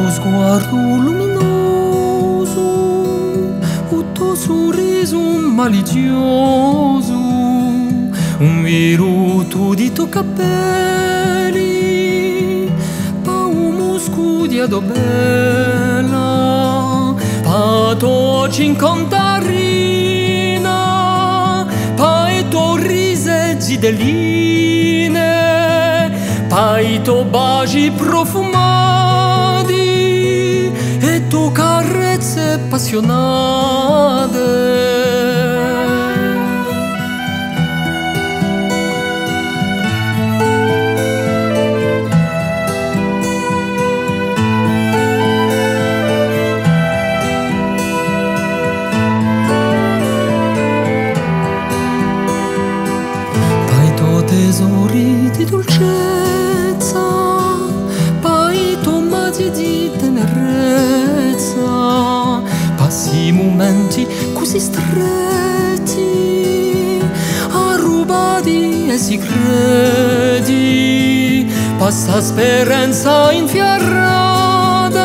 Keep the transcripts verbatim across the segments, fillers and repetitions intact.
Sguardu luminosu, u to surrisu maliziosu, un virutu di to capelli, pà u muscu di a to pella, pà i to cinquanta rina, pà e to rise zitelline, pà i to basgi prufumati e to carezze appassiunate. Pà i to tesori di dulcezza, pà i to mazzi di tenerezza, pà sti mumenti cusì stretti, arrubati è sicreti, pà sta speranza infiarrata,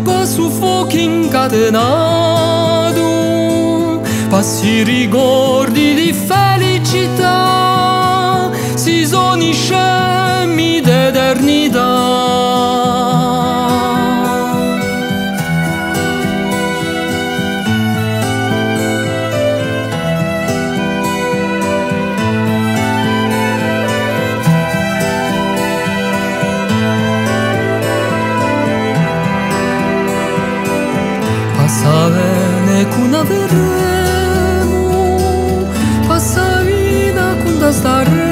pà stu focu incatenatu, pà sti ricordi di felicità, sti sogni scemi d'eternità. Pà sta vena chì ùn averemu, pà sta vita chì ùn staremu,